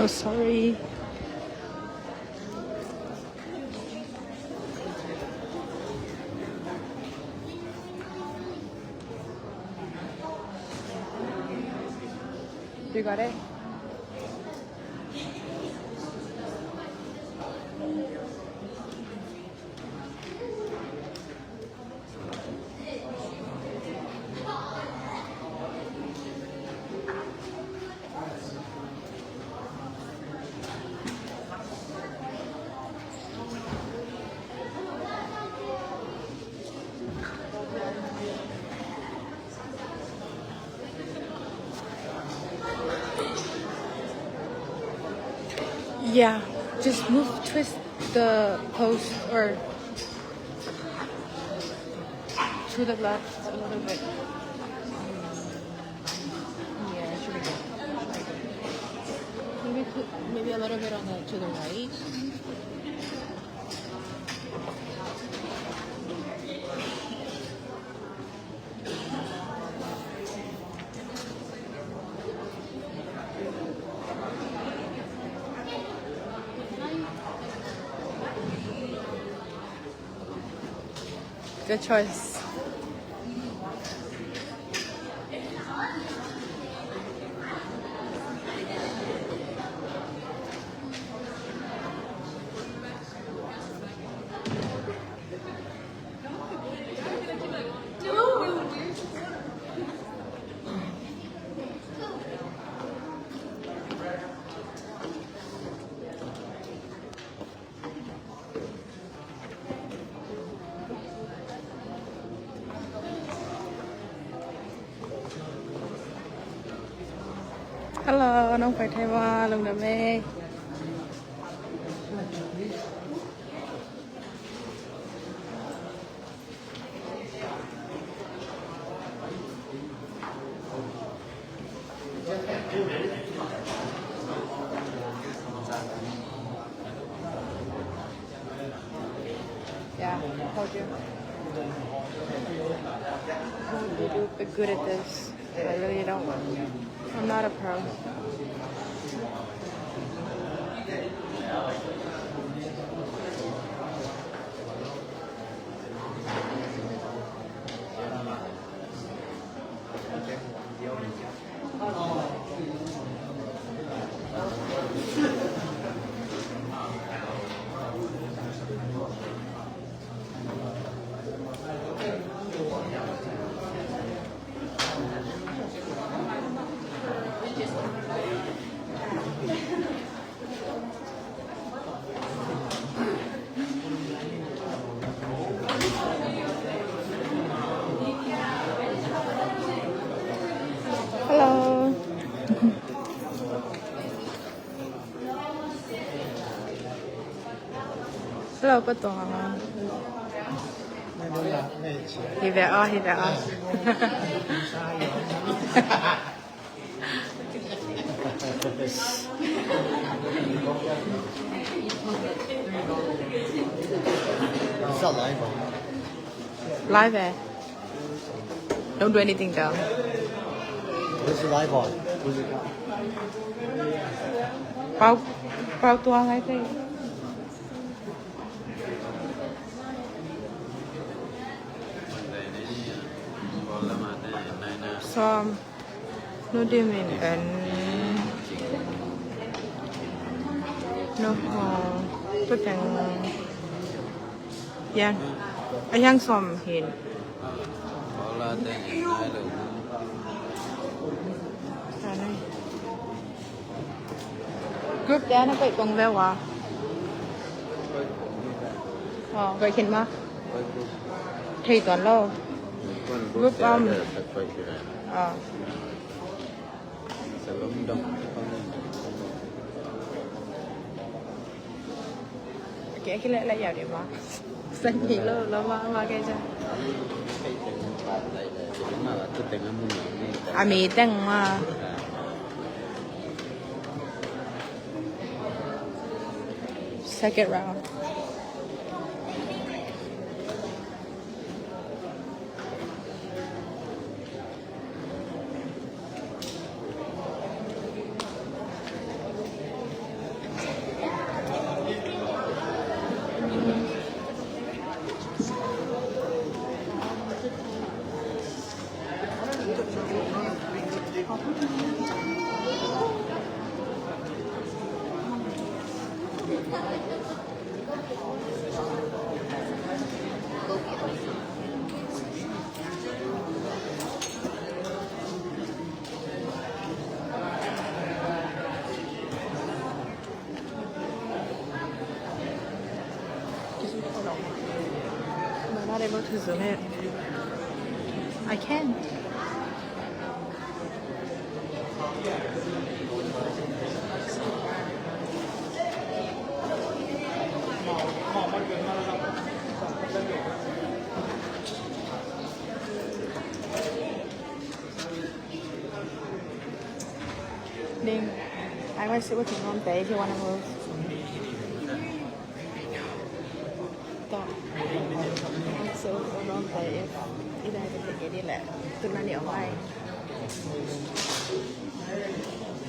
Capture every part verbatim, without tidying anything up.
Oh, sorry. You got it? Yeah, just move, twist the post or to the left a little bit. Yeah, it should be good. Maybe to, maybe a little bit on the, to the right. Good choice. Hello, น้องไปไทยว่าลงนะแม่. Yeah, told you. I want to do, be good at this. I really don't. I'm not a pro. Hello. Lo pa tuang. Hi ve aw, hi ve aw. Live eh. Don't do anything though. This is live on. Pau, pau tuang ai te. Som. Nu dim in en. Nu ho. Tu teng. Yan. A yang som hin. Group te na koih pong ve ua. Aw, koih khin ma. Thei tuan lo. Group om. Aw. Okay, okay, leh, leh, yau dih ma. Sang hi lo, lo ma, ma kei cha. A mi teng ma. Second round. We're not able to zoom it. I can. Ning, I want to see what you want, babe, if you want to move. Stop. So, hold on, babe. If you don't have to take it, like, put money on mine.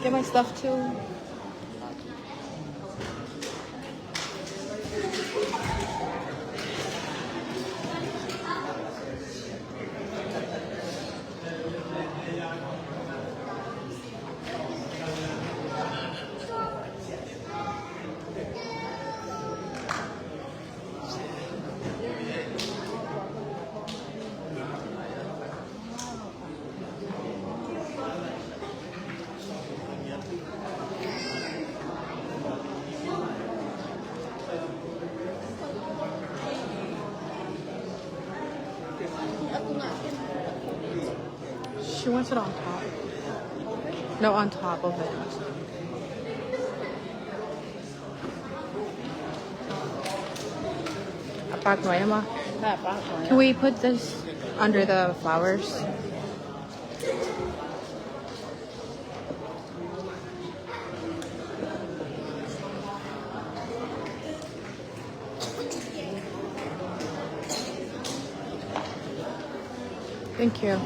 Get my stuff too. She wants it on top. No, on top of it. A pak nuai ama. Can we put this under the flowers? Thank you.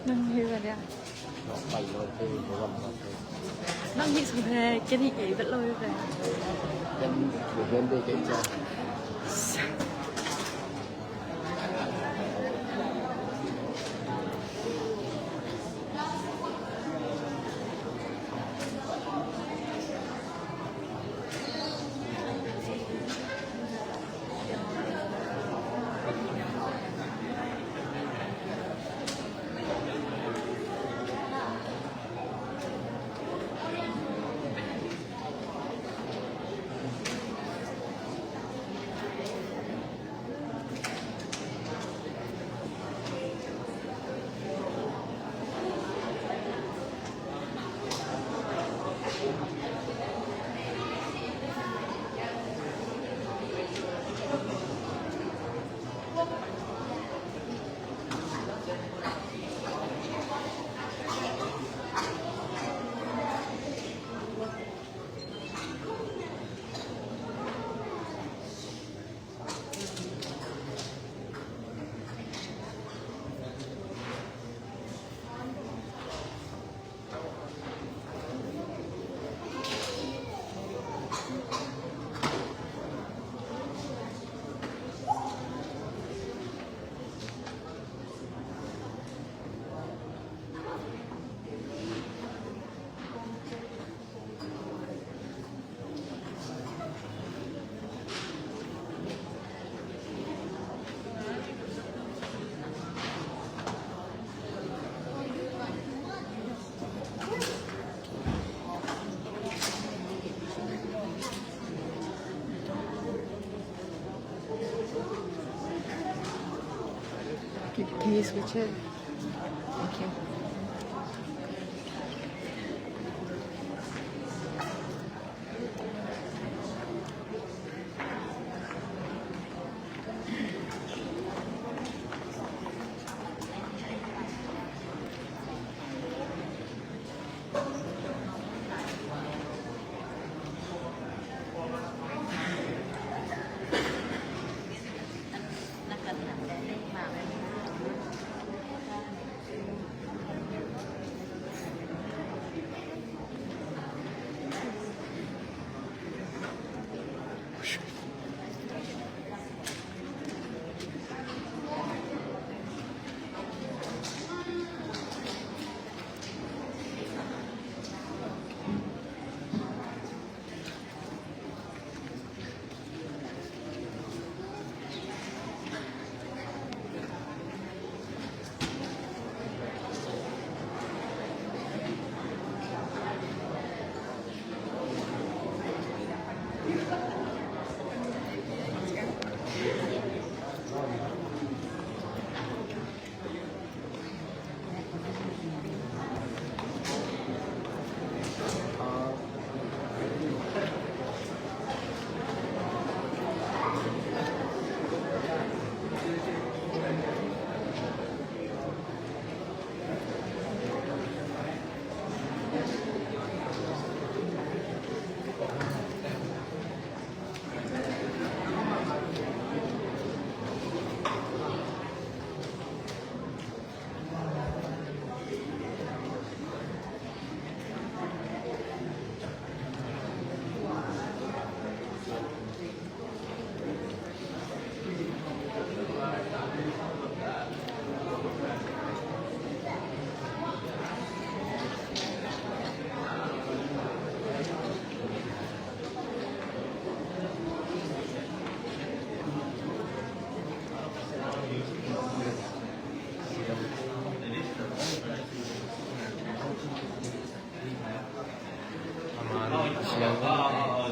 Nang hi ve dia. Nang hi sung he, ken hi kei vet lo hi ve. Can you switch it? Thank you.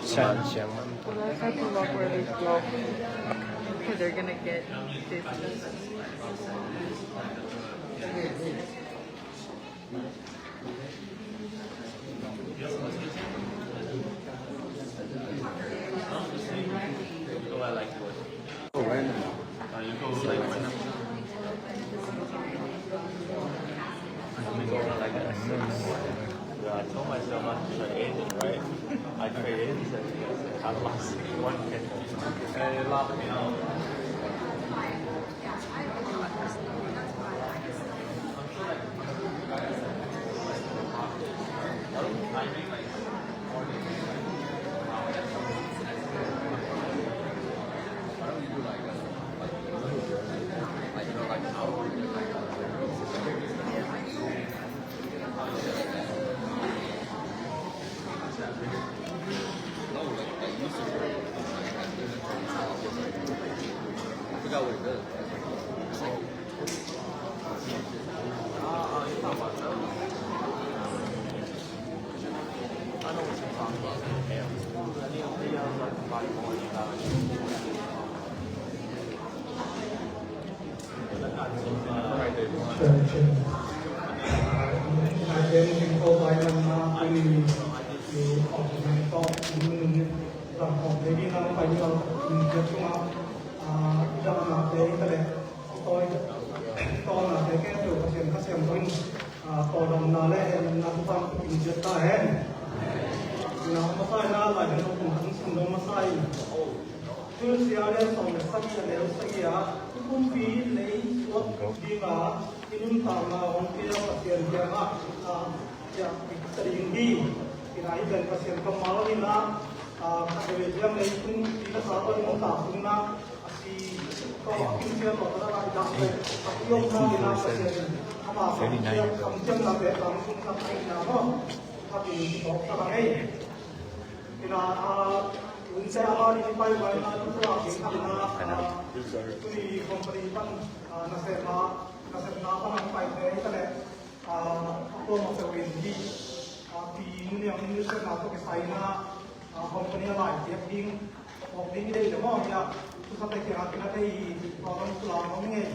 Siang, siang, siang. Well, I have to walk where they go. Okay, they're gonna get this. Yeah, I told myself not to try anything, right? I tried anything. I lost one fifty. And it locked me out. Thusia lian sawm le sagih a neu sagih ah, i pumpi lei suak dinga i nuntakna hong pia Pasian kiangah, ah, piakpih ta ding hi. Ina, hih pen Pasian kammal hi na, ah, khat veve ciang lei pumpi ka sa tawh i nuntak sungna a si tawh a kimsial tawh ka la i dak pen a kiom na hi na Pasian in ama kamsial kamciamna pek bang sung khat ahi na maw. Khat in tawk ka bang ei. Ina, ah, unse a ni pai mai na tu a king khat na, ah, tuni company pan, ah, nasepna, nasepna pan ang pai te ka le, ah, a kuama peuh in hi, ah, pi nu niang nu sepna tawh kisai na, ah, company a lai piak ding, mawk ding i deih le maw hi a, tu sa te kiang a kin a deih hi, tua bang tu la mawk ngei.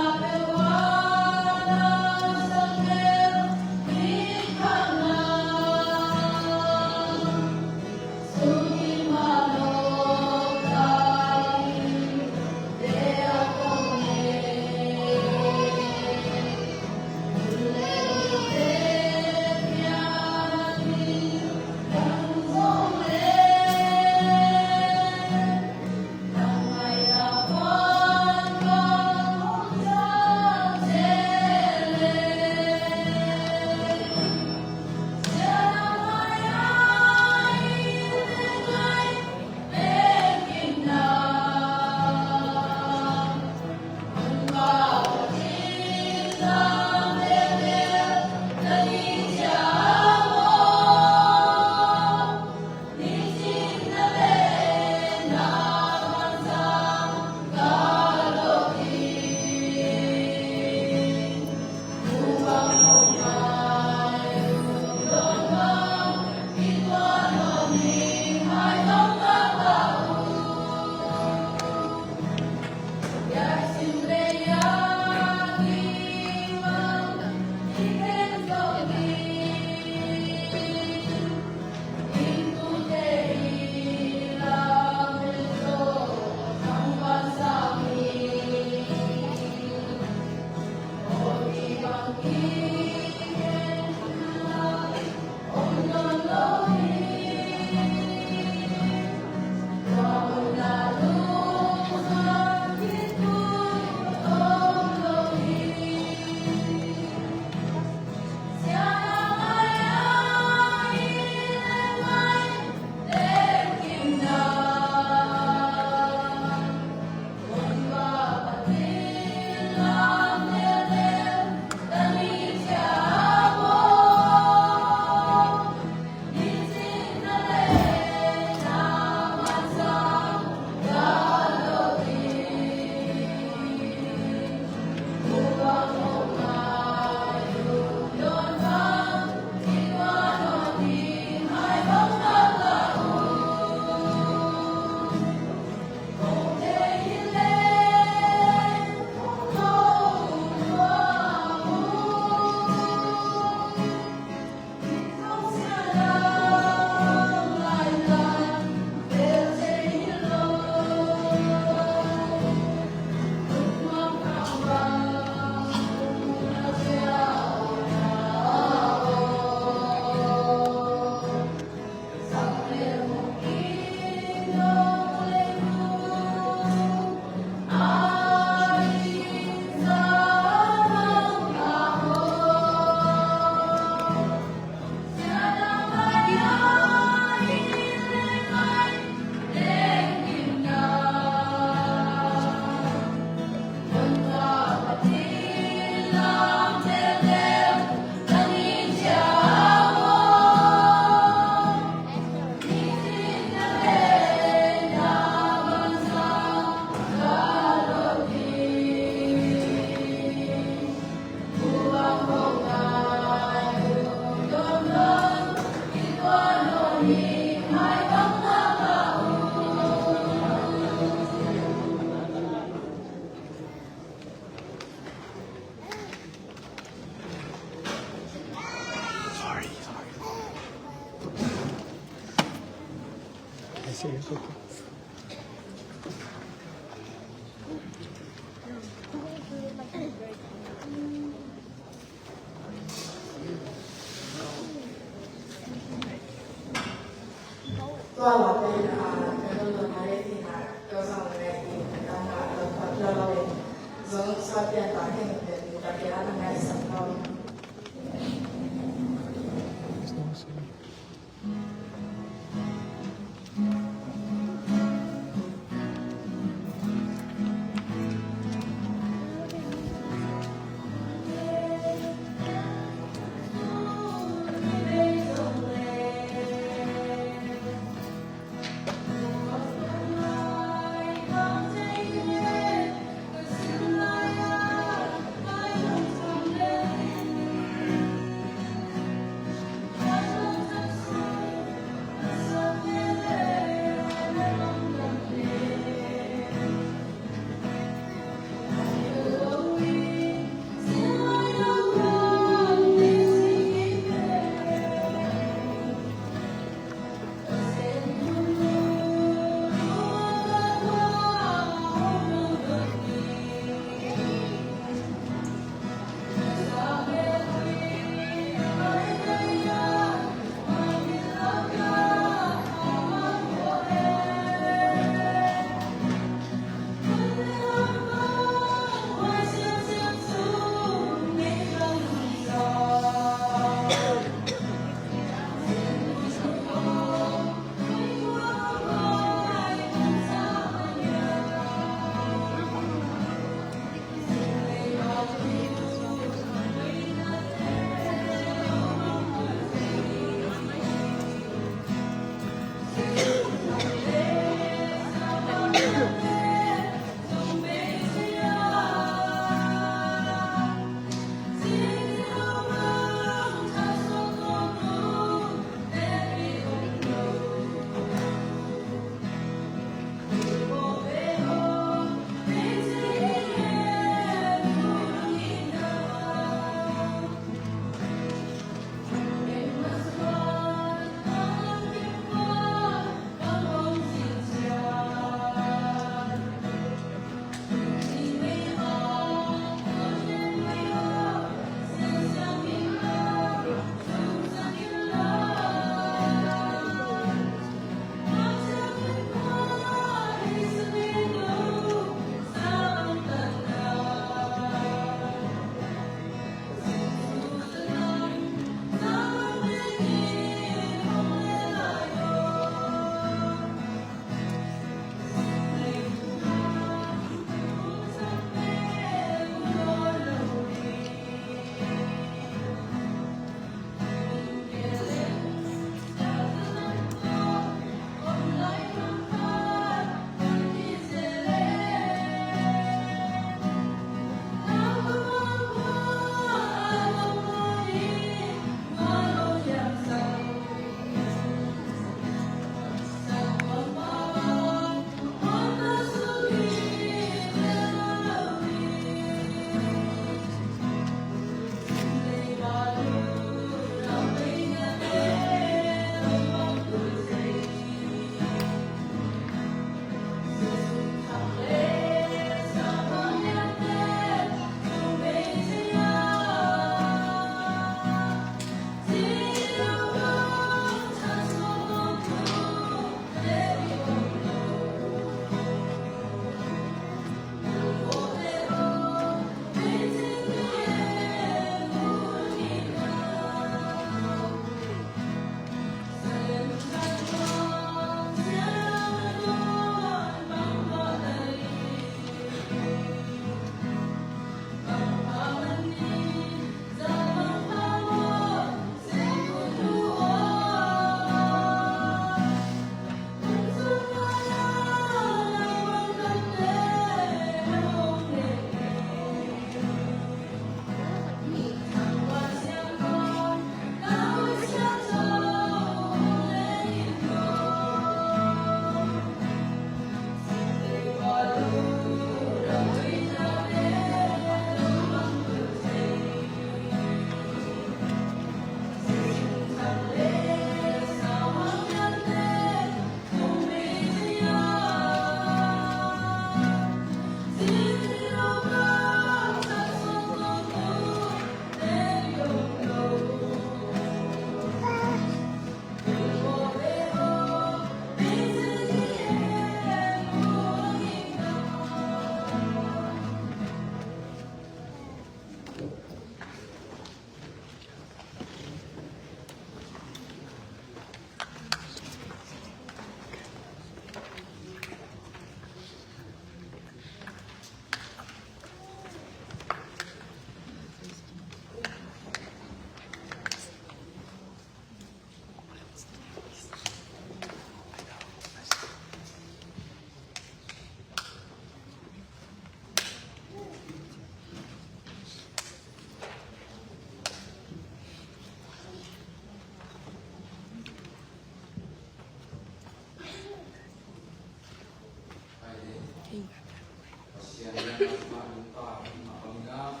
Pasian hialna sungah nungta i mah bangin ah,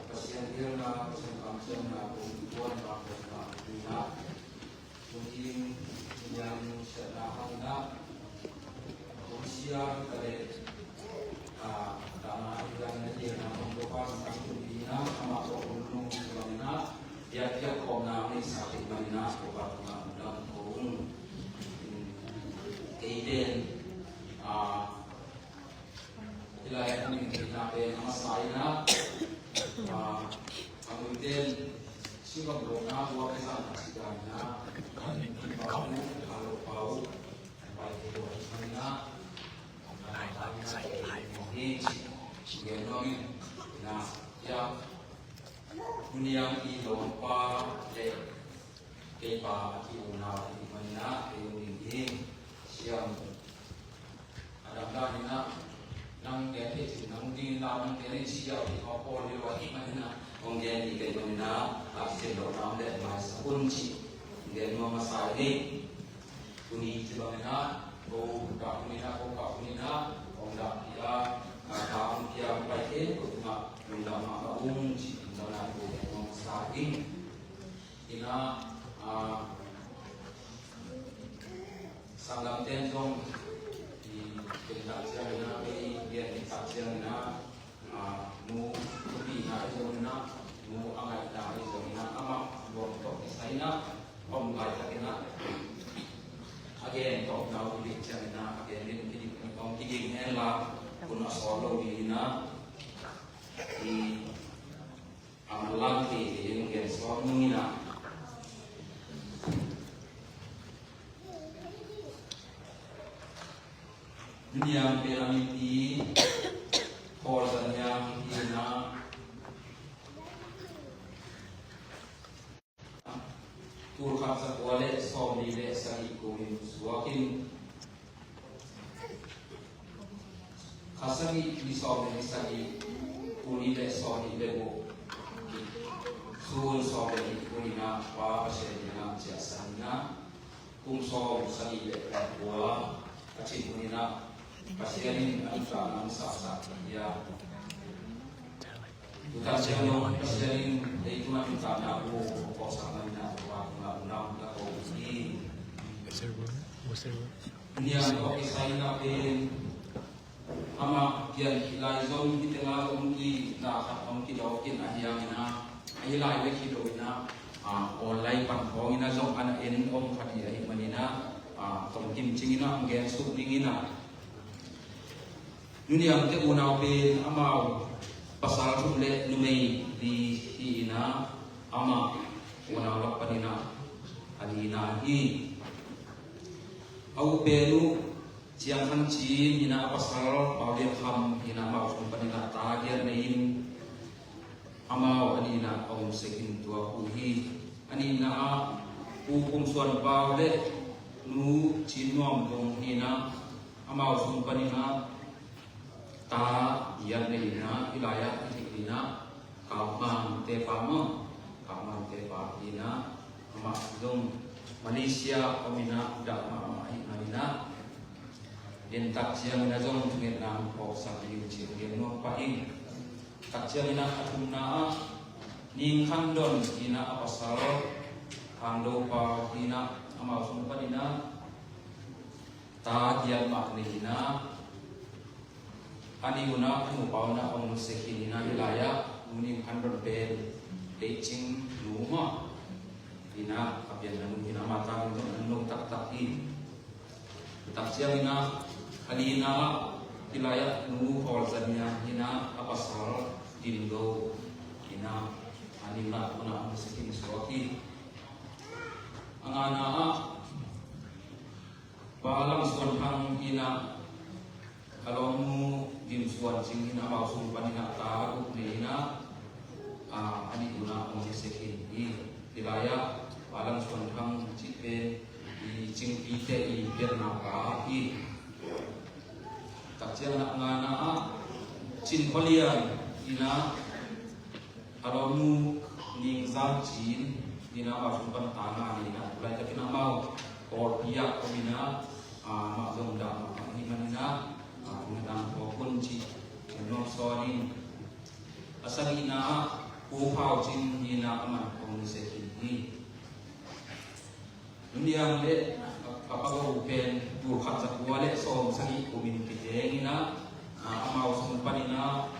Pasian hialna, Pasian kamciamna kong kuan mah kong mah in ah, tuni in siatna hangin ah kong sia ka leh, ah, dahna i dan na hialna kong kuan mah kong in ah, amah kong nung bangin ah, biakpiak khawmna neihsa kei bangin ah, kong kuan mah kong kei ten, ah, Hih lai a hong in theihna pen a masa in ah, ah, a muite in singkam lawhna hua pai zang a cih dan in ah, a lo pau, a pai thei lo ahih manin ah, a masa in ah, hi ci gen nuam in ah, ya, Nuniang i lawmpa le keipa a ki-umna ahih manin ah, kei um ding hi. Siam A dangdang in ah, nang gen thei cin nang ding in la, nang gen thei cin a, i hawh pawl hi lo ahih manin ah, hong gen ding kei manin ah, a kicin lo nam le maisak un cih gen nuam masa hi. Tuni ci bangin ah, ko dah un in ah, ko kah un in ah, hong dah hi a, a ka hong piang pai khempeuh tungah lungdam mahmah ung cih lungdam ko gen nuam masa hi. Ina, ah, sanggamten zong i ken tak ciang ina, kei i ken tak ciang ina, ah, nu, nu pi na i zong ina, nu a ngai na i zong ina, amah luang tok i sa ina, om ngai tak ina. A gen tok na u pi ciang ina, a gen din ki dik, om ki dik hen la, kun a sawl lo di ina. I A manlang thei thei in gen sawm nung in ah. Nuniang pen a mipi Paul Zaniang hi in ah. Tulkhat zakua le sawmli le sagih kum in suak in. Kha sagih ni sawm le ni sagih, kul nih le sawm nih le guk, sun sawm le nih kul in ah Pa Pasian in ah ciahsan in ah, kum sawm sagih le kua a cin hun in ah Pasian in a nuntakna hong saksak hi a. Tutan ciang dong Pasian in leitung a nuntakna uh hong kawhsak manin ah, tua tungah unau na ko uh hi. Niang kawh kisai na pen amah pian khit lai zong hih tengah zong hih na khat hong kidawk in a hiang in ah, a hi lai bek hi lo in ah, ah, online pan khawng in ah zong a na en om khat hi ahih manin ah, ah, tawmkim cing in ah hong gen suk ning in ah. Nuniangte unau pen amau pasal thum le numei li hi in ah, amah unau lak panin ah a lina hi. A u pen uh Ciang Thang Cin hi in ah, a pasal Pau Lian Kham hi in ah, amau sung panin ah ta giat nei in, amau a nihna a om sek in tua uh hi. A nihna ah Pu Kum Suan Pau le Nu Cin Nuam Vung hi in ah, amau sung panin ah ta giat nei in ah, hih lai ah i hih in ah Kap Mang Tepa maw, Kap Mang Tepa hi in ah, amah zong Malaysia om in ah dah mahmah ahih manin ah, den tak ciangin ah zong thungetna hong phawksak ding ci-in gen nuam pah ing. Tak ciangin ah a thumna ah Ning Khan Don hi in ah, a pasal Thang Do Pau hi in ah, amau sung panin ah ta giat mah nei in ah, a nih un ah a nupa un ah hong sek hi in ah, hih lai ah Nu Ning Khan Don pen Deih Cing nu mah hi in ah, a pianna nu hi in ah, amah tangin zong an no taktak hi. Tak ciangin ah a lina ah hih lai ah Nu Hawl Zaniang hi in ah, a pasal Din Do hi in ah, a nihna un ah hong sek in suak hi. A ngana ah Pa Lam Suan Thang hi in ah, a lawmnu Dim Suan Cing hi in ah, amau sung panin ah ta guk nei in ah, a, a nih un ah hong sek in hi. Hih lai ah Pa Lam Suan Thang cih pen i Cingpite i pianna pa hi. Tak ciangin ah a ngana ah Cin Khua Lian hi in ah, a lawmnu Ning Zan Cin hi in ah, amau sung pan ta nga nei in ah, tu laitakin amau Kawlpi ah om in ah, amah zong dah mahmah ahih manin ah, a, A sagihna ah Pu Phau Cin hi in ah, aman hong sep khin hi. Nuniang le a pagaw pen tul khat za kua le sawm sagih kum in kiteng in ah, amau sung panin ah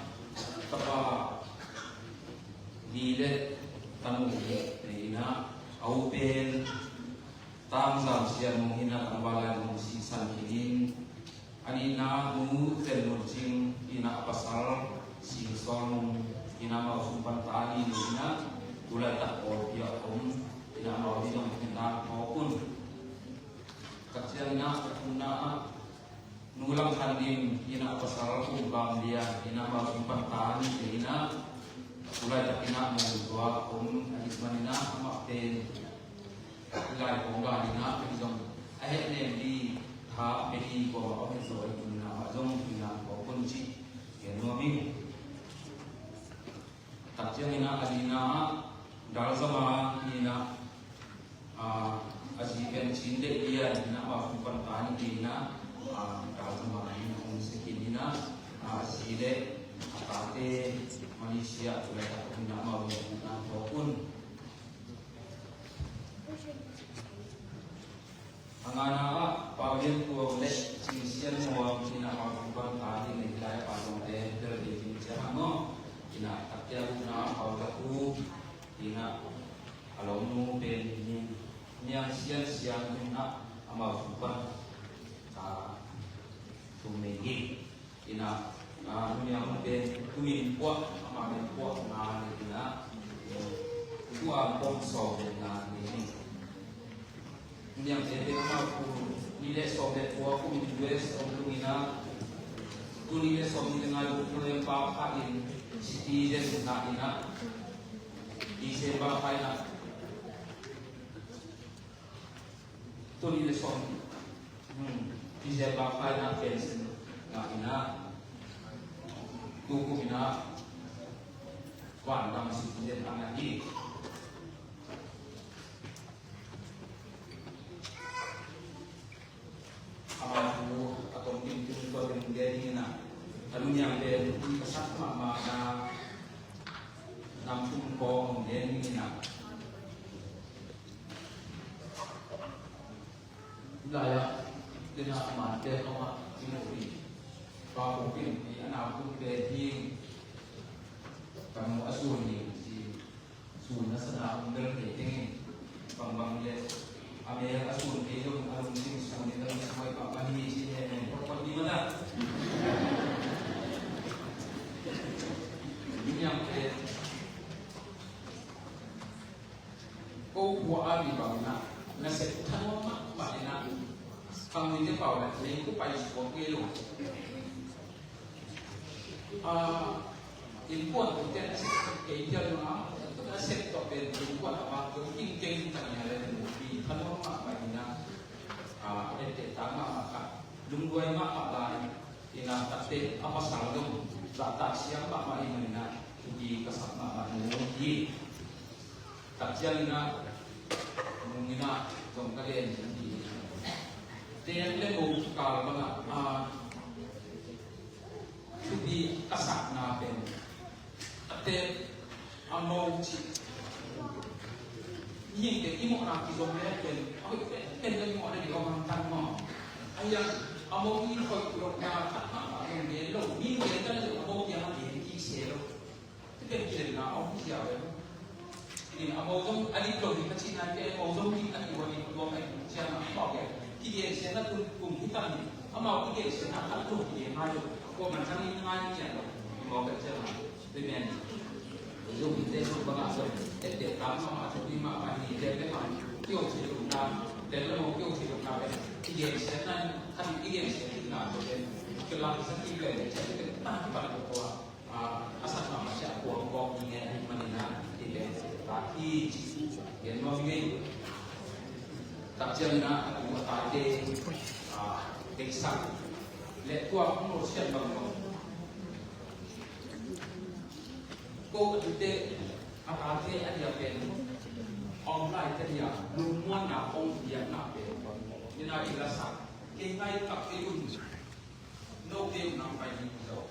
tapa li le tanu li nei in ah, a u pen Tangzam Sian Mung hi in ah, tangval lai mung sisan khin in, a nihna Nu Tel Nun Cing hi in ah, a pasal Sing Sawl Mung hi in ah, amau sung pan ta li nei in ah, tu laitak Kawlpi ah om hi in ah, amau hi zong hi in ah, mawk un. Khat ciang in ah, a thumna ah Nu Lam Khan Dim hi in ah, a pasal Kum Bang Lian hi in ah, amau sung pan ta ni te hi in ah, tu laitak in ah Mawngzuak om ahih manin ah, amah pen lai kong gal in ah, pen zong a hehnem ding tha pe ding kong a om hi zaw ahih manin ah, amah zong hi in ah, kong kun cih gen nuam ing. Khat ciang in ah, a lina ah Dal Za Mang hi in ah, a, a zi pen Cin Deih Lian hi in ah, amau sung pan ta ni te hi in ah, a, Dal Za Mang hi in ah, hong sep khin hi in ah, a, a zi le a tate Malaysia tu laitak hi in ah, amau hi in ah, kong kun. A ngana ah Pau Lian Tuang le Cing Sian Muang hi in ah, amau sung pan ta ni te hi in ah, Pa Tuang te bel ding ciang ah maw. Hi in ah, takte a gukna ah Pau Za Khup hi in ah, a lawmnu pen Niang Sian Siang hi in ah, amau sung pan ta thum nei hi. Hi in ah, a, Nu Niang pen tu in puak, amah pen puak nga hi in ah, tu a pong sawm le nga hi. Nu Niang te pen amah kum nih le sawm le kua kum in U S om tung in ah, kum nih le sawm nih le nga kum November kha in citizen ngah in ah, December kha in ah, kum nih le sawm, hmm, December kha in ah pension ngah in ah, tu kum in ah vangam citizen a ngah hi. Amah thu a tom kim kim tua teng gen ding in ah, a Nu Niang pen ka sak mahmah na nam thum kong gen ding in ah, lai ah tena a man pen kong ah kim uk hi. Pa kong kim hi a, na kong pen hi. Ka nu a sun hi ci. Sun na sana um bel kei teng in, bangbang le a mel a sun kei zong a lungsim sun in a lungsim hoih pah mah hi ci, ne ne pot pot ni mah ta. Ni niam te ko khua a mi bang na, na sep thanuam mahmah in ah, khang ni te pau na lei ko pai suak ngei lo. A, innkuan tawh pen a sep kei phial nung a, a sep tawh pen innkuan a vak tawh king keng ta nia le, pi thanuam mahmah in ah, a, etteh ta mahmah kha, lungduai mahmah lai in ah, takte a pasal dong zahtak siam mahmah ahih manin ah, thupi ka sak mahmah nu hi. Khat ciang in ah, nung in ah zong ka gen hi. Tek le mo kikal bang ah, a, thupi ka sakna pen, a tek a mo cih hi. Tek i mawhna kizom le pen a hoih pen pen le i mawhna ding a mangthang maw? A hiang a mo i hoih lokna khat mahmah zong gen lo, mi gen ta le a mo kiang a gen kik se lo. Ken kilenna a om hi ziau em? In a mo zong a dik lo ding ka cihna te, a mo zong dik a dik lo ding tua ka dik ciang a pau ke. Kigen sian a tun kum hi tam ni. Amau kigen sian a khat lo kigen ngai lo. Kua man sang in ngai ni a lo. Mo ka ciang a. Te men. Zong te zong bang a zong. Te te tam ma ma zong ni ma ma ni te te ma. Kio si lo na. Te lo mo kio si lo na. Kigen sian a khat kigen sian a lo te. Kila sa ki le te te ta ki ba lo ko a. A, a sak mahmah ciang a kuang kawk ding ngen ahih manin ah, hi pen tak hi ci gen nuam ing ei. Tak ciangin ah a tu a tate, a, deihsak le tuak hong lo sian bangbang. Ko a tute a tate a diak pen a om lai te diak lungmuanna hong diakna pen. Nina i la sak kei ngai tak kei un. No kei un nang pai ding zo.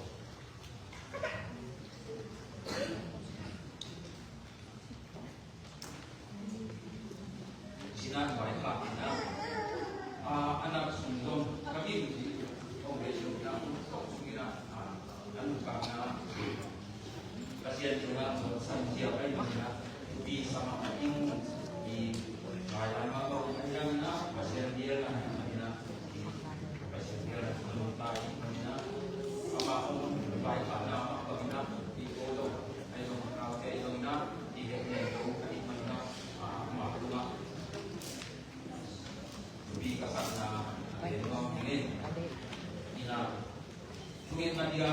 Ngen na dia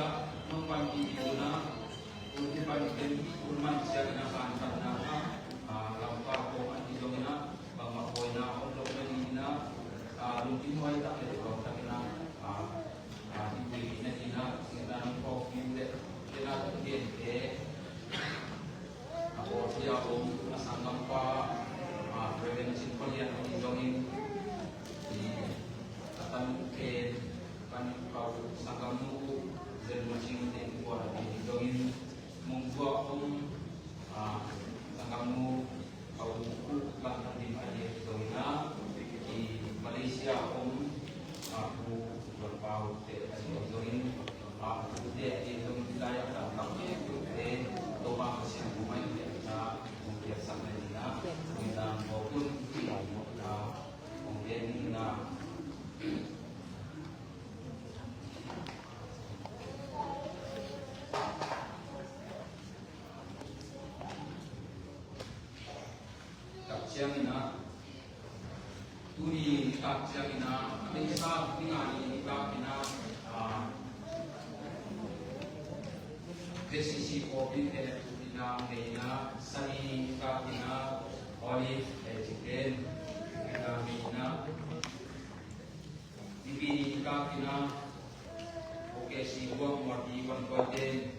nong panpih ding un ah, un i pan pen un man siang in ah kantan na ah, ah, Lamka kong an ding zong in ah bangmah pawina om lo na ding in ah, ah, lungkim huai tak le lungdam tak in ah, ah, ah, hih pen in ah, in ah, nong kawk ding le, in ah, a pawlpi a om a sanggampa, ah, Reverend Cin Khua Lian ahi zongin, i, a tanu pen, kan pau sanggamnu Zel Ma Cing teng kuan ahi zongin, Mungkua om, ah, sanggamnu Pau Mungkua kan tang ding ahi zongin ah, i Malaysia om, ah, Pu Tuan Pau te ahi zongin, ah, pu te ahi zongin, lai a kan tang ding te, Topa Pasian bu mai te na, kong kiat sak na ding ah, kong kiat sak na ding ah, kong kiat sak na ding ah. Tak ciangin ah, tuni tak ciangin ah, a beisa ni nga ni tak in ah, ah, K C C kawpin te tu in ah, ngei in ah, sani tak in ah, Olive, eh, Chicken, in ah, ngei in ah, Nipi ni tak in ah, O K C buang muati wan koi ten,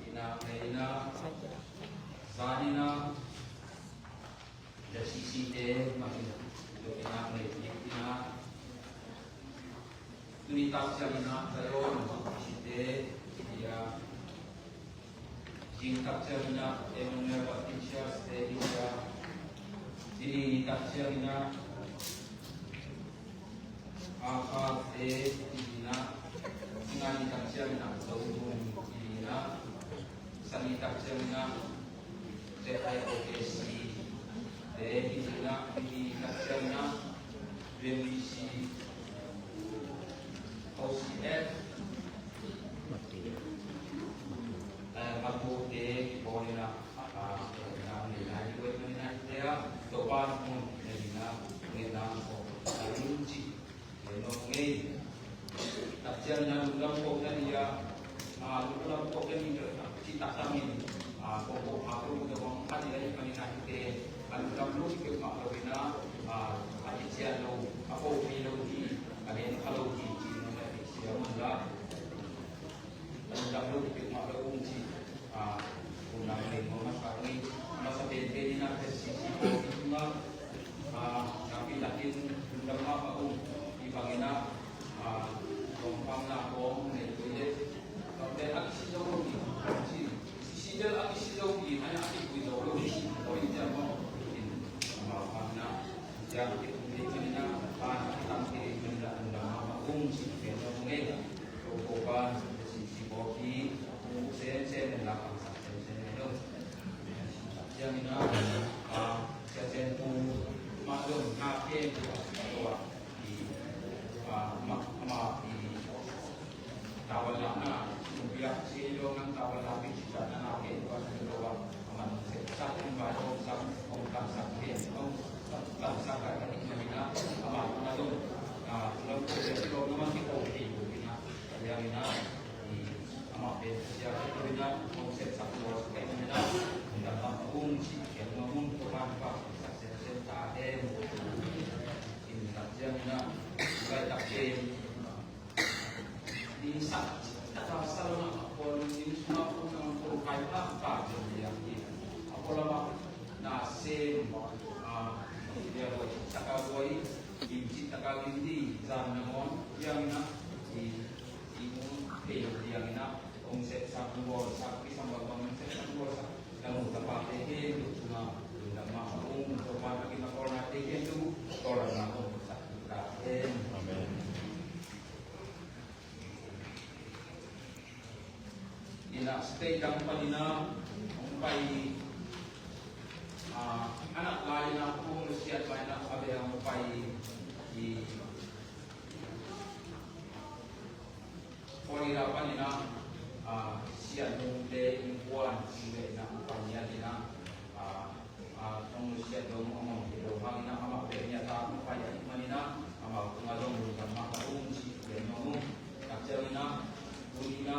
in ah, ngei in ah, zan in ah, J C C te, mak in ah, in ah, ngei in ah, tuni tak ciangin ah, Zion, J C C te, in ah, Zing tak ciangin ah Emmanuel Baptist Church te hi a, zini tak ciangin ah Hakha te hi a, zingani tak ciangin ah Zogum hi a, sani tak ciangin ah Z I O K C te hi a, zini tak ciangin ah U M B C, O C F, eh, Matu te, Borina, ah, Nang ni nai, Wet ni nai, te a, Topa mun, ni na, ni na, ko, ni ci, ni no ngei. Tak ciang na lungdam ko na ni a, ah, lungdam ko na ni a, ci tak tamin, ah, ko ko, ah, ko lungdam ko, ah, ni na ni na te, ah, lungdam lu ki ma lo ni na, ah, ah, ci cian lo, ah, ko ni lo ni, ah, ni ka lo ni, ci no na ni ci a mun la. Lungdam lo ki ma lo ni ci. Ah, kong nang lei mawk masa ung, masa penpen in ah K C C kawm in ah, ah, nakpi takin lungdam mahmah ung. Hih bangin ah, ah, kawmkam na kawm nei kei leh, kawm leh a kisi zo lo ding, kawm ci, kisi leh a kisi zo ding, a kipui zo lo ding, kawm in ciang mawk in, amau bangin ah, ciang kipui ding in ah, ah, a kitam kei in ah lungdam mahmah ung ci, pen lo ngei. Ko ko pan, K C C kawm in, Pu Sen Sen in la pangsak Sen Sen in lo. Ciang in a, ah, Sen Sen Pu mah lo, na ken pu a, tua, i, ah, mah, mah, i, tawal la na, pu biak si lo nang tawal la pi si sa na na ken pu a, tua, a man se sa ken ba lo sa, ong kam sa ken, ong kam sa ka ka ni na, a man na lo, ah, lo ko se lo na man ki ko ki pu na. Liang in ah, i, amah pen sia kei in ah, kong sepsak lua sak kei in ah, in ah, bang ung ci, kiang ma mun ko man pa, sepsak sepsak ta hen. In tak liang in ah, lai tak pen. Di sak, tak asal ma, ko lung in suma ko nang ko kai pa, pa, liang in. Ako lama, na sem, ah, dia ko, saka boy, in ci taka in di, zan na mon, liang in ah, i, i mun, pe, liang in ah, ong sepsak, ong bawlsak, i sam bang bang ong sepsak, ong bawlsak. Na mu tapa te hen, tu na, tu na ma, ong, tu pa, na ki na kol na te hen, tu, kol na, ong, sak, ta hen. Amen. Ina, state dang pan ina, ong pai, ah, anak lai ina, ong siat lai ina, abe ong pai, i, Florida pan ina, ah, sian nung te innkuan, ina, pan ina, ina, ah, ah, nong sian nung, nong sian nung, ina, ama pe ina ta, pa ina, man ina, ama tunga dong, ma ta ung, si, ina, nong, tak ina, ina,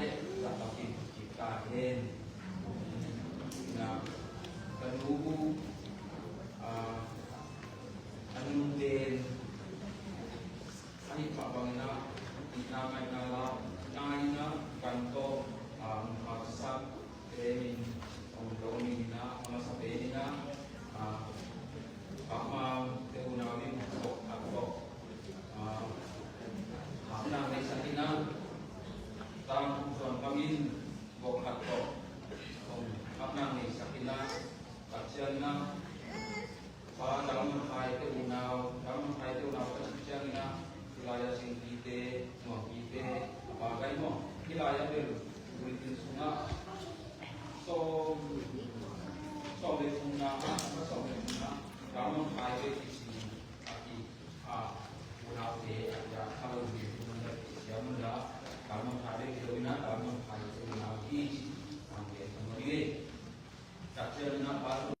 le zahtakin kik ta hen. Ina, ka nu, ah, a nunung pen a hih mah bangin ah, itna ngaihna la, itna in ah kan tawh, ah, haksa pen in om lo ni in ah, a masa pen in ah, ah, Pahmang te unau in vok khat tawh, ah, hapna ngeisak in ah, Tang Suan Pang in vok khat tawh hapna ngeisak in ah, ka ciang in ah, Pa Dang Mang Khai te unau, Dang Mang Khai te unau ka cih ciangin ah, hih lai-ah Singpi te, Nuangpi te, a pa gai maw, hih lai-ah bel Bulletin sungah sawm, sawm le thumna, sawm le thumna, Dang Mang Khai te kici a ki, a, unaute a ki a, a lo Bulletin sungah kici a mun la, Dang Mang Khai te ki lo in ah, Dang Mang Khai te unau kici, ang ke, ang ke, tak ciangin ah, pa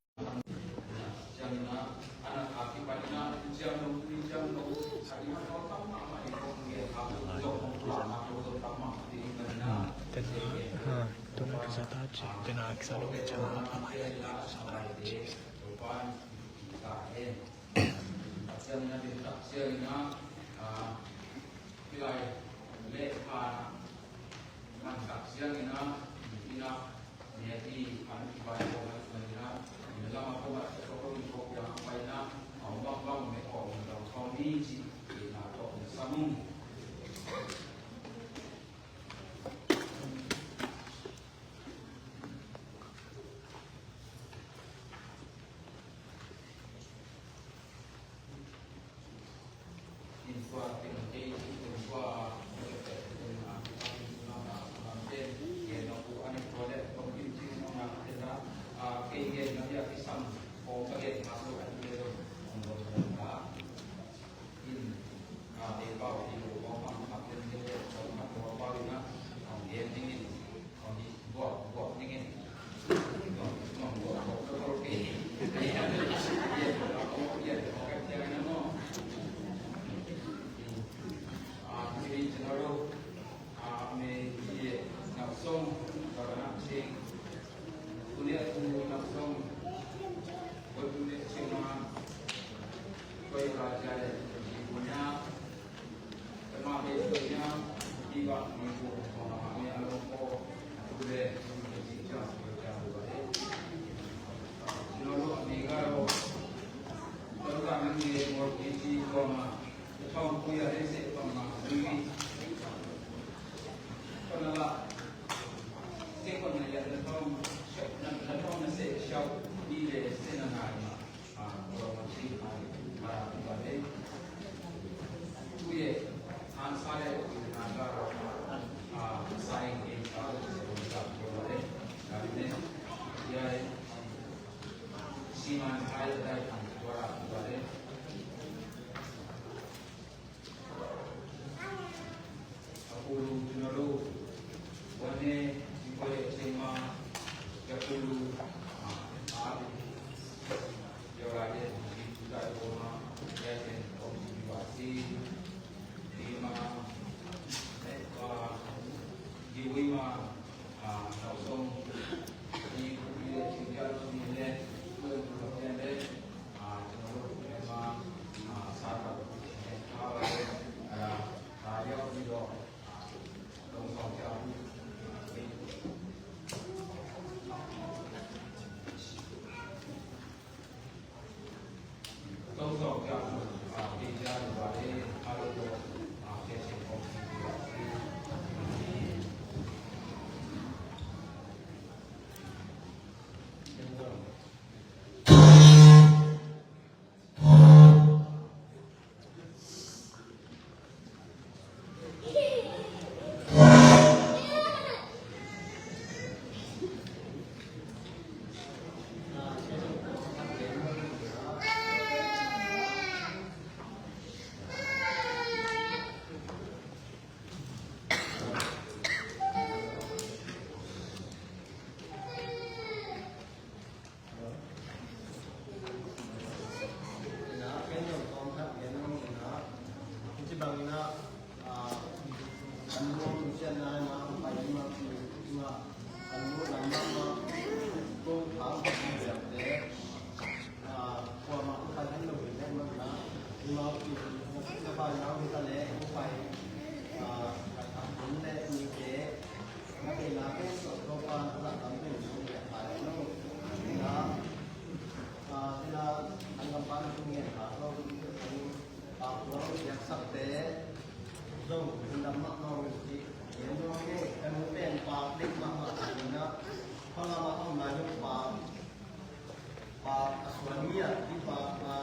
Pa a suan mi a, i pa a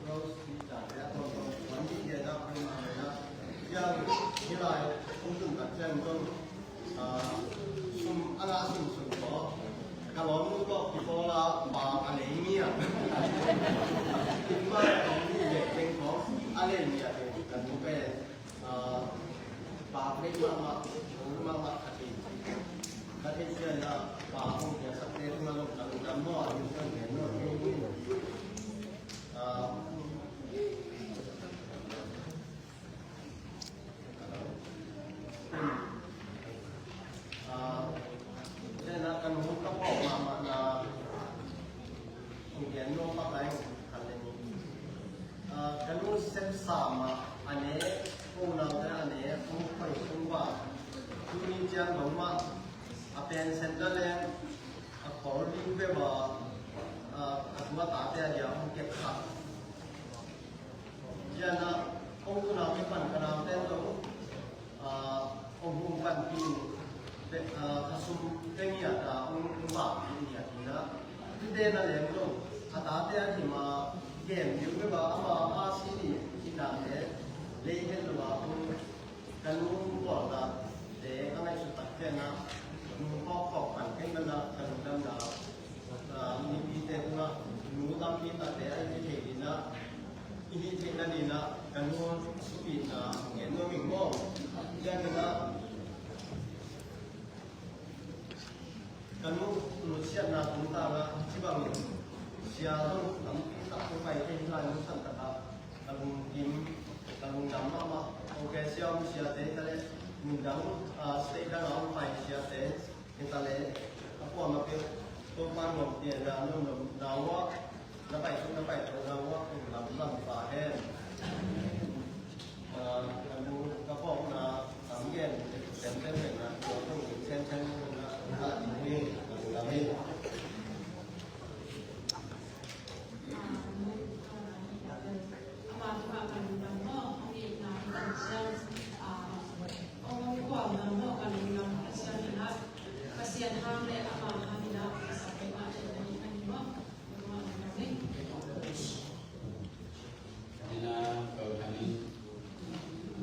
Rose i ta te a tuan tuan suan mi te na pai ma na. Yang hi lai kong tun tak ciang zong, ah, sum a la sum sum ko. Ka lawm nu ko ki ko la pa a lei mi a. I pa kong mi le keng ko a lei mi a te kan mu pe. Ah, pa lei ma ma, ma ma ka ti. Ka ti sia na pa kong ya sa te ma lo ka lo ka mo a ni ka ne no ni. Ah, ah, te na kan hu ka po ma ma na. Kong gen no pa kai kan le ni. Ah, ka nu sem sa ma a ne, ko nau te a ne, ko koi ko ba. Tuni ciang dong ma a pen center le a kol ding ve ba, ah, a tua ta te a dia hong kep kha. Ciang a, hong tu nau te pan ka nau te dong. Ah, hong hong panpih, ah, khasum te ngiat a hong, hong bangpih ngiat hi na. Tute na lem lo, a tate a him a, gen ding ve ba ama a si ni hi na le, lei hen lo a hong, ka nu bawlna te ka ngaihsut tak ciang a, nu hawk hawk pan kei man a, ka lungdamna. Ah, mipite tungah nu tampi takte a i hih theih ding ah, i hih theihna ding ah ka nu supihna ngen nuam ing maw? Tua ding ah ka nu nusiatna tungtang ah ci bangin sia zong tampi tak tung pai thei hi lai, nusiat tak ah ka lungkim, ka lungdam mahmah. Ok, sia om siate ka le, nidang, ah, state dang ah om pai siate, hi ta leh, a kuamah peuh Topa nuam pianna, nuam nuam na uah, na paisuk na paito na uah, kum lam lam pa hen. Ah, ka nu ka pawkna tam gen, tem tem gen na, tua tung sen sen na, a la ding hi, a lu lam hi. Ina, kau kami.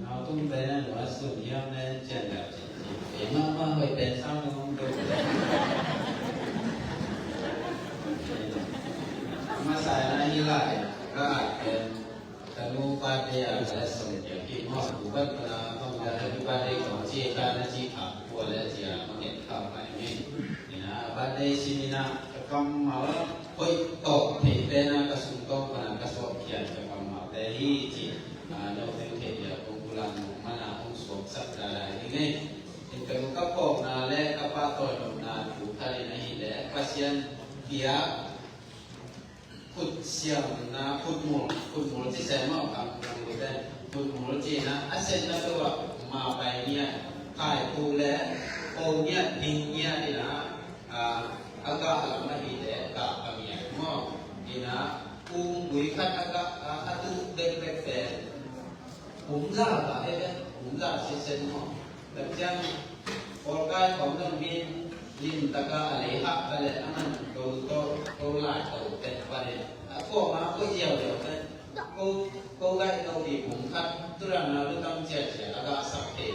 Nau tung pen a nua sun hiam nen cian dap cian ci. E ma ma hoi pen sang nung tung. Masa na hi lai, ka at pen. Ka nu pa te a ka la song kia ki mo, ku ban pa na kong da happy birthday kong ci ka na ci ka, kua le ci a ma ngen ka pa ni. Ina birthday ci ni na, ka kam ma la, hoi to, thei te na ka sung tong pa na ka suak kian ka kam ma te hi ci. Ah, no teng thei dia kong kulang ma na kong suak sak da da hi ngei. In ka nu ka pawkna le ka pa tawi nopna thu kha in a hi le, Pasian bia khut siamna, khut mul, khut mul ci sem mawh ka, khut mul ci na, a setna peuh ah ma pai ngiat, khai tuk le, ko ngiat, ding ngiat in a, a, a gah lam a hi le, gah ka ngiat maw. In a, kung gui khat a gah, a, a tuh bekbek pen. Kum za ka he, kum za sisen maw. Tua ciang, pawlkai khawng zong hi, lim taka a lei hah ka leh a man ko, ko, ko lai ko pen panin. A kuama ko ziau ziau pen. Ko, ko gaih ko hi kum khat, tu dan a lutang ciacia a gah sak thei.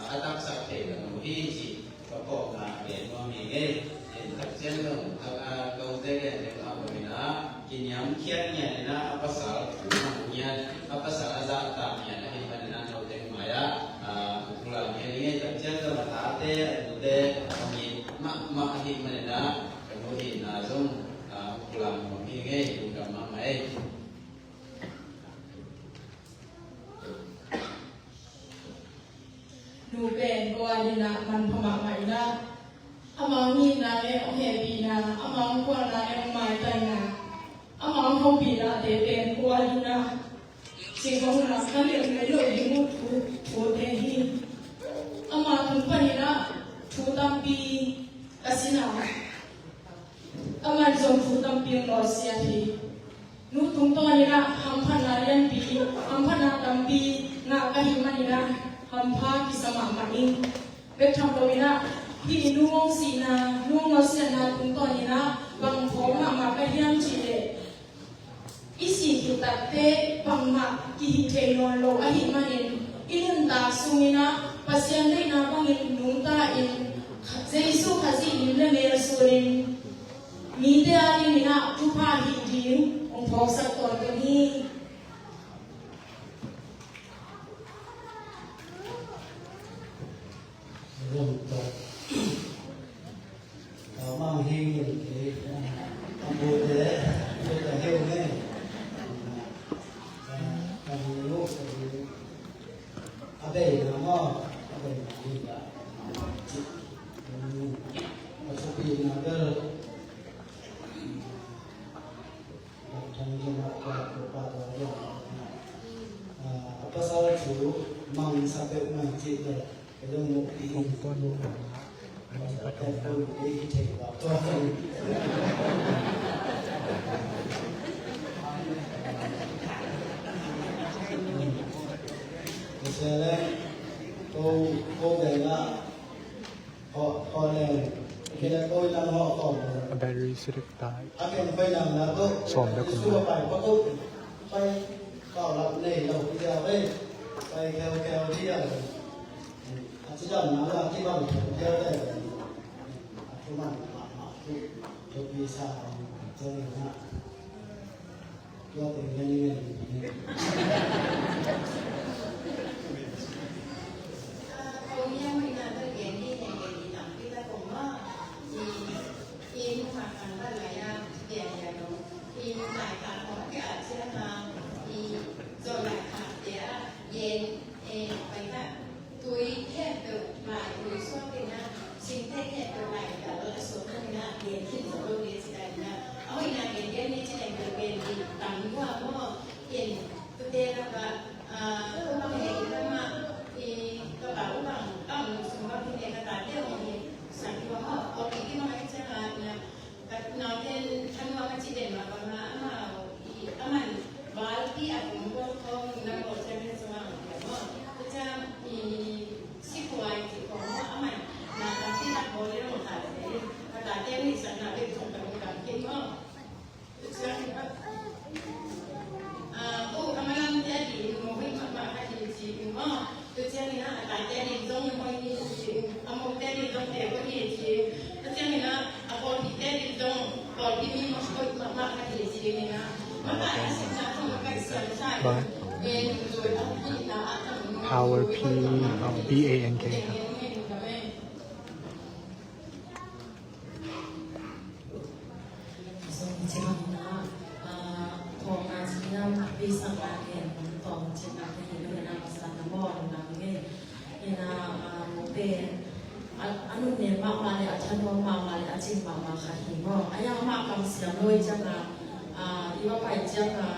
A taksak thei ka nu hi ci, ka pawlna gen nuam hi ngei. En tak ciang dong, tak a, ko te gen te ma ko hi na, kiniam khiat ngiat hi na, a pasal thu mang ngiat, a pasal a zahtak ngiat a hi man hi na, no teng mai a, a, pula ngiat hi ngei. Tak ciang dong a tate, a nute, a mit mahmah a hi man hi na, ka nu hi na zong, a, pula nuam hi ngei, lungdam mahmah ei. Nu pen ko a ding ah manpha mahmah in ah, amau nihna le hong hehpihna, amau khualna le hong maitaina, amau hopihna te pen ko a ding ah Singkong na kan lem mei lo ding uh thu, thu te hi. Ama tung panin ah thu tampi ka sin a, aman zong thu tampi hong nawlsiat hi. Nu tungtawnin ah hamphatna lianpi, hamphatna tampi ngah ka hih manin ah hampha kisa mahmah ing. Bek tham loin ah hih nu hong sihna, nu hong nawlsiatna tungtawnin ah bang phawk mahmah ka hiam cih leh, i sih khit takteh bangmah kihih thei nawn lo ahih manin, i nuntak sungin ah Pasian deihna bangin nungta in, Jesu Khazih lim le mel sunin mite a dingin ah thupha hih ding hong phawksak tawntung hi. Rom tawh. Ka mang hing in kei. Ka bu te, bu te heu ne. Ka, ka bu, ka bu. A bei na mo, a bei na ni ka. A thupi na bel. A pasal thu mangsa peuhmah cih bel ka dong uh pi in. Pasal peuhmah pi hi thei bak tua. Ko, ko bel ah. A battery sirik tai. Sawm dek kum. Tua teng ngen ngen. Tui khempeuh, lai tui suak in ah, singte khempeuh, lai dal a suak in ah, gen khin zo lo ding ci dan in ah, a hoihna gen gen ni ci dan in gen ding tam lua maw, ken tute lak ah, ah, u bang he i lam ah, i ka pa u bang, bang sung bang hi ne ka tate ong hi sak lua maw, kawlpi ki bang a hi ciang a, na, Nauten a nuam a ci den mah bangin amau i a man valpi a kum bawl khawm na bawl ciang hen sungah a hong piang maw? Tua ciang i sikhuai cih khawng maw a man na tampi tak bawl i hong kha leh ka tate nih sakna bek zong ka lungdam khin maw? Tua ciang ah, oh, a malamte ading in mawh hoih mahmah kha hi ci in maw? Tua ciangin ah a tate ading zong mawh hoih hi ci in, a mote ading zong teh hoih hi ci in. Tua ciangin ah a pawlpite ading zong pawlpi mi mawh hoih mahmah kha hi ci in ah. Mah a simna khong a kaih siam sa in. Power P, uh, B A N K. Zong ci bangin ah, ah, phawkna ci hiam, beisakna gen tawm cinna te hi lo in ah, masa na maw, lungdam ing ei. In ah, ah, mawh pen a, a nunnem mahmah le a thanuam mahmah le a cing mahmah khat hi maw. A hiang amah kamsiam lo i ciang a, ah, i va pai ciang a,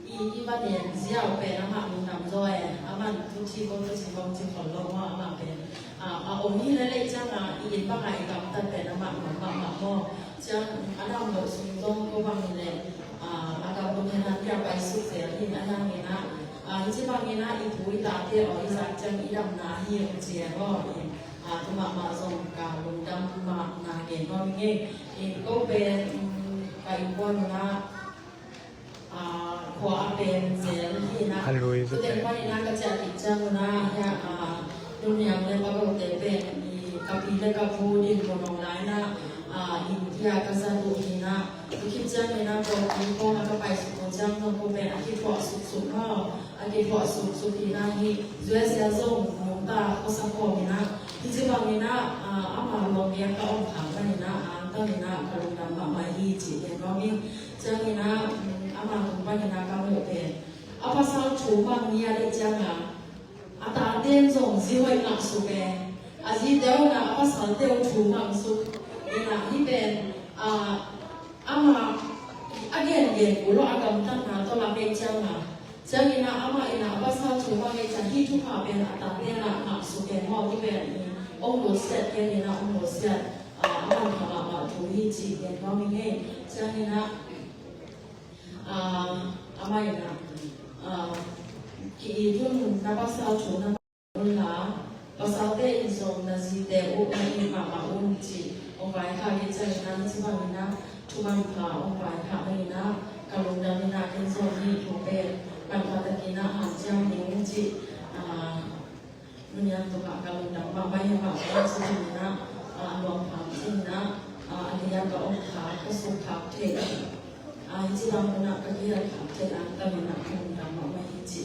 I, i va nen ziau pen amah lungdam zaw e, amah thu ci ko thu ci ko ci khol lo maw, amah pen, a, a om hi lel leh ciang a, i inn bang a i gamtat pen amah nuam mahmah maw. Ciang a dam loh sung zong ko bang hi leh, a, a gam lum hen han pia pai suk zel hi a, hiang in a, a, hi ci bang in a, i pu i tate aw i zak ciang i damna hi ung ci e maw. I, a, tu mahmah zong ka lungdam mahmah gen nuam ing ei. I, ko pen, um, ka innkuan un a, Ah, khua a pen zel hi na. A lui zaw. Tuten panin ah ka ciah kik ciang un ah, hia, ah, nuniang le pagote pen i ka pi le ka pu din ko nong lai na, ah, India ka zat uh hi na. Tua khit ciangin ah pawlpi khawng ah ka pai suk uh ciang zong ko pen a kiphuah suksuk maw. A kiphuah suksuk hi na hi. U S A zong nungta ko sa khawm hi na. Hi ci bangin ah, ah, ama luang biak ka om khak manin ah, angtangin ah ka lungdam mahmah hi cih gen nuam ing. Ciangin ah, um, ama tung panin ah ka muh pen a pasal thu mang ni a deih ciang a, a tate in zong zi hoih ngah suk e. A zite un ah a pasalte uh thu mang suk. In ah hih pen, ah, ama a gengen uh lo a gamtatna tawh lak deih ciang a, Ciangin ah amah in ah a pasal thu bang hi ciang hih thupha pen a tate in ah ngah suk e maw, tu pen hi, hong nusiat kei in ah hong nusiat, ah, a manpha mahmah thu hi cih gen nuam ing e. Ciangin ah, ah, amah in ah, ah, ki-it un, na pasal thu na un la, pasalte in zong na zite uh na it mahmah un, ci hong vaikhak hi. Ciangin ah hih ci bangin ah thu manpha hong vaikhak in ah ka lungdam in ah, ken zong hih thu pen manpha takin ah hanciam ning, ci, ah, nuniang tungah ka lungdam mahmah hi. Mah bang ci bangin ah, ah, luang pham ci in ah, ah, a lian ka om khak, ka suk khak thei, ah, hih ci bang hun ah ka kihial khak thei a, ka min ah ka lungdam mahmah hi, ci.